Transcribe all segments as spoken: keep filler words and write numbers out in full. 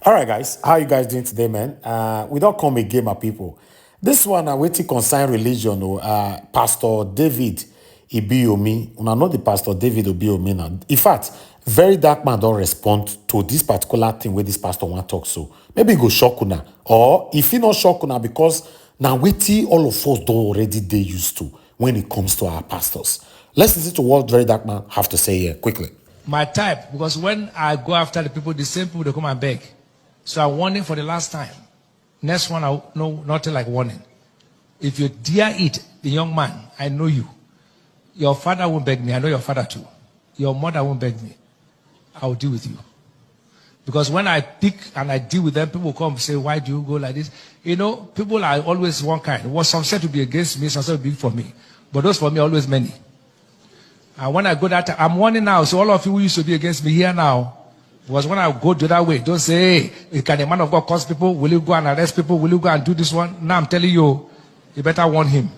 All right, guys, how you guys doing today, man? Uh, we don't come again, my people. This one, uh, wetin concern religion, oh, uh, Pastor David Ibiyomi. Una know the Pastor David Ibiyomi now. In fact, very dark man don't respond to this particular thing where this pastor want talk. So maybe go shock una, or if he not shock una because now wetin all of us don't already they used to when it comes to our pastors. Let's listen to what very dark man have to say here quickly. My type, because when I go after the people, the same people they come and beg. So I'm warning for the last time. Next one, I know nothing like warning. If you dare it, the young man, I know you. Your father won't beg me. I know your father too. Your mother won't beg me. I will deal with you. Because when I pick and I deal with them, people come say, "Why do you go like this?" You know, people are always one kind. What some said to be against me, some said to be for me. But those for me are always many. And when I go that time, I'm warning now. So all of you who used to be against me here now, because when I go the other way, don't say, "Hey, can a man of God curse people? Will you go and arrest people? Will you go and do this one?" Now I'm telling you, you better warn him.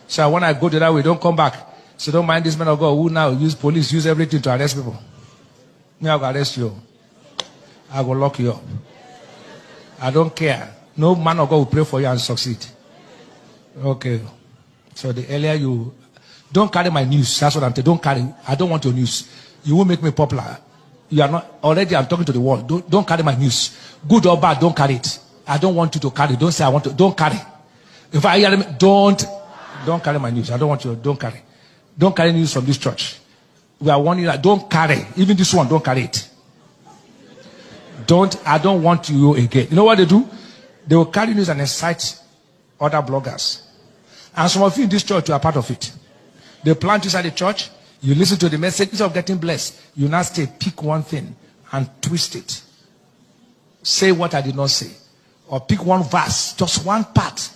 So when I go the other way, don't come back. So don't mind this man of God who now use police, use everything to arrest people. Me, I go arrest you. I go lock you up. I don't care. No man of God will pray for you and succeed. Okay. So the earlier you don't carry my news, that's what I'm telling. Don't carry. I don't want your news. You will make me popular. You are not already. I'm talking to the world. Don't don't carry my news. Good or bad, don't carry it. I don't want you to carry. Don't say I want to. Don't carry. If I hear them, don't don't carry my news. I don't want you. Don't carry. Don't carry news from this church. We are warning you that don't carry. Even this one, don't carry it. Don't. I don't want you again. You know what they do? They will carry news and incite other bloggers. And some of you in this church, you are part of it. They plant you inside the church. You listen to the message. Instead of getting blessed, you now stay, pick one thing and twist it. Say what I did not say. Or pick one verse, just one part.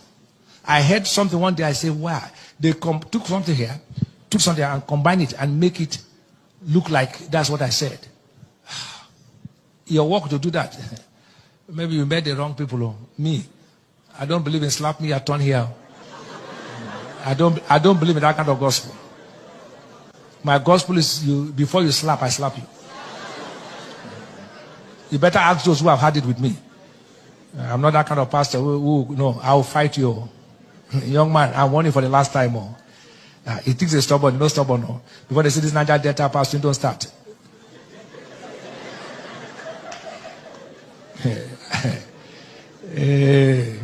I heard something one day. I say, "Wow." They come, took something here, took something and combine it and make it look like that's what I said. Your work to do that. Maybe you met the wrong people. Oh. Me, I don't believe in slap me, I turn here. I don't, I don't believe in that kind of gospel. My gospel is you, before you slap, I slap you. You better ask those who have had it with me. I'm not that kind of pastor who, who no, I'll fight you. Young man, I'm warning for the last time. Oh. Uh, he thinks he's stubborn, no stubborn. No. Before they see this Niger Delta pastor, don't start. Eh,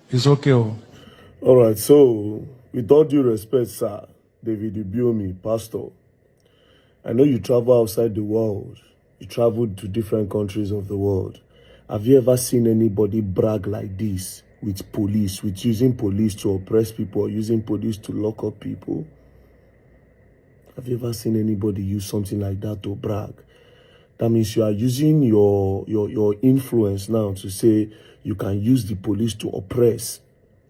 it's okay. Oh. All right, so with all due respect, sir, David Ibiomi, pastor, I know you travel outside the world. You traveled to different countries of the world. Have you ever seen anybody brag like this with police, with using police to oppress people or using police to lock up people? Have you ever seen anybody use something like that to brag? That means you are using your, your, your influence now to say you can use the police to oppress.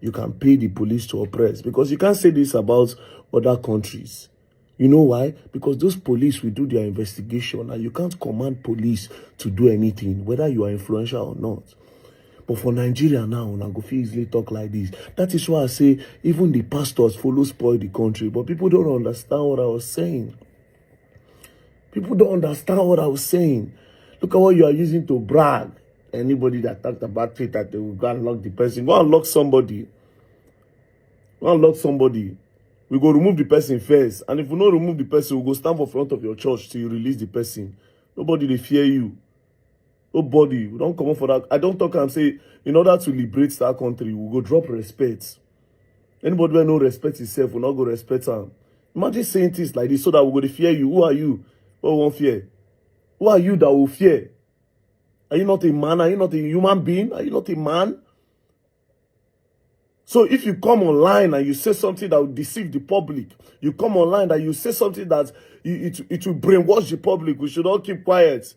You can pay the police to oppress. Because you can't say this about other countries. You know why? Because those police will do their investigation and you can't command police to do anything, whether you are influential or not. But for Nigeria now, una go fit easily talk like this. That is why I say even the pastors follow spoil the country. But people don't understand what I was saying. People don't understand what I was saying. Look at what you are using to brag. Anybody that talked about Twitter, they will go and lock the person. Go and lock somebody. Go and lock somebody. We go remove the person first. And if we no remove the person, we go stand for front of your church till you release the person. Nobody dey fear you. Nobody. We don't come up for that. I don't talk and say, in order to liberate that country, we go drop respect. Anybody wey no respect himself, we not go respect am. Imagine saying things like this so that we go dey fear you. Who are you? What we won't fear? Who are you that will fear? Are you not a man? Are you not a human being? Are you not a man? So if you come online and you say something that will deceive the public, you come online and you say something that it, it, it will brainwash the public, we should all keep quiet.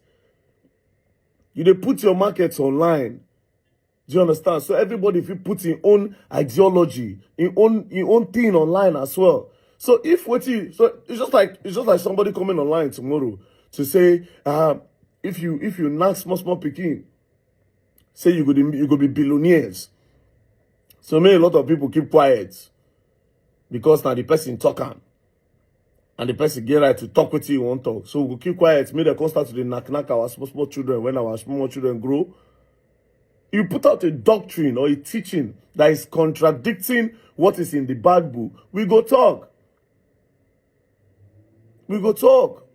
You dey put your markets online. Do you understand? So everybody, if you put in own ideology, in own in own thing online as well. So if what you so it's just like it's just like somebody coming online tomorrow to say, uh, if you if you knock small small picking, say you go be, you go be billionaires. So many a lot of people keep quiet because now the person talk am. And the person get right to talk wetin he wan talk. So we go keep quiet, make dem come start to dey knack knack our small small children when our small children grow. You put out a doctrine or a teaching that is contradicting what is in the Bible, we go talk. We go talk.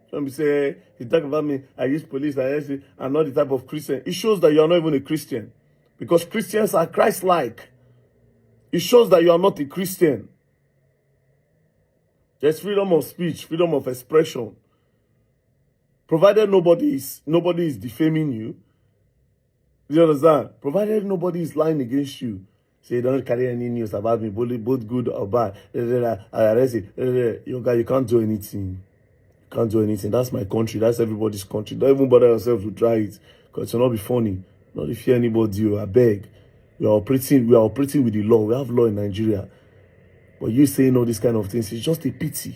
When we say, you talk about me, I use police, I use it, I'm not the type of Christian. It shows that you are not even a Christian. Because Christians are Christ-like. It shows that you are not a Christian. There's freedom of speech, freedom of expression. Provided nobody is nobody is defaming you. You understand? Provided nobody is lying against you. Say you don't carry any news about me, both, both good or bad. Da, da, da, I arrest it. Da, da, da. Your guy, you can't do anything. You can't do anything. That's my country. That's everybody's country. Don't even bother yourself to try it. Because it will not be funny. Not if you anybody, you, I beg. We are operating, we are operating with the law. We have law in Nigeria. But you saying all these kind of things, it's just a pity.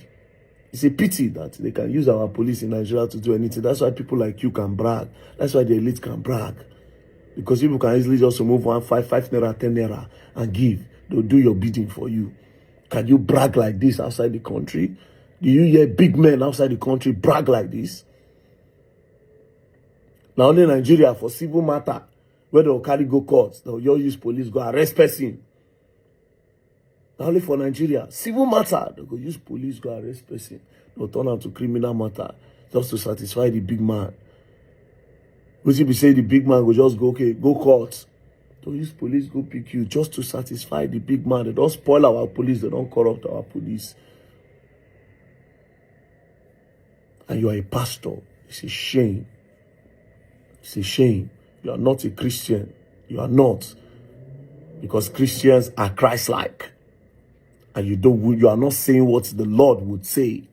It's a pity that they can use our police in Nigeria to do anything. That's why people like you can brag. That's why the elite can brag. Because people can easily just remove one five, five naira, ten naira and give. They'll do your bidding for you. Can you brag like this outside the country? Do you hear big men outside the country brag like this? Now only Nigeria for civil matter, where they'll carry go court, they'll just use police go arrest person. Na only for Nigeria, civil matter, they go use police go arrest person. They'll turn am to criminal matter just to satisfy the big man. Wetin be say the big man go just go, okay, go court. They'll use police go pick you just to satisfy the big man. They don't spoil our police, they don't corrupt our police. And you are a pastor. It's a shame. It's a shame. You are not a Christian. You are not. Because Christians are Christ-like. And you don't you are not saying what the Lord would say.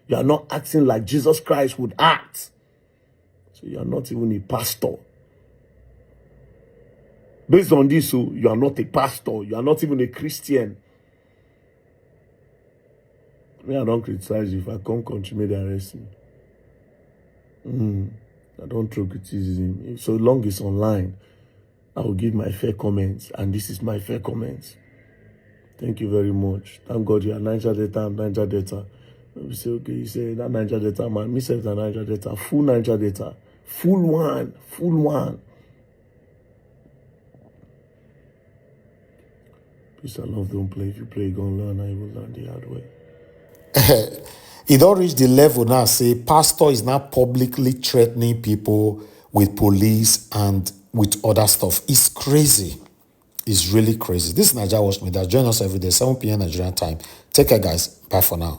You are not acting like Jesus Christ would act. So you are not even a pastor. Based on this, so you are not a pastor. You are not even a Christian. Me, I don't criticize you. If I come country, may they arrest me. Mm, I don't throw criticism. So long it's online, I will give my fair comments, and this is my fair comments. Thank you very much. Thank God you are Niger Delta and Niger Delta. Let me say, okay, you say that Niger Delta man, me sef na Niger Delta, full Niger Delta, full one, full one. Peace and love don't play. If you play, you gonna learn, and you will learn the hard way. E don reach the level now say pastor is now publicly threatening people with police and with other stuff. It's crazy. It's really crazy. This is Naija Watch Media. Join us every day, seven p.m. Nigerian time. Take care, guys. Bye for now.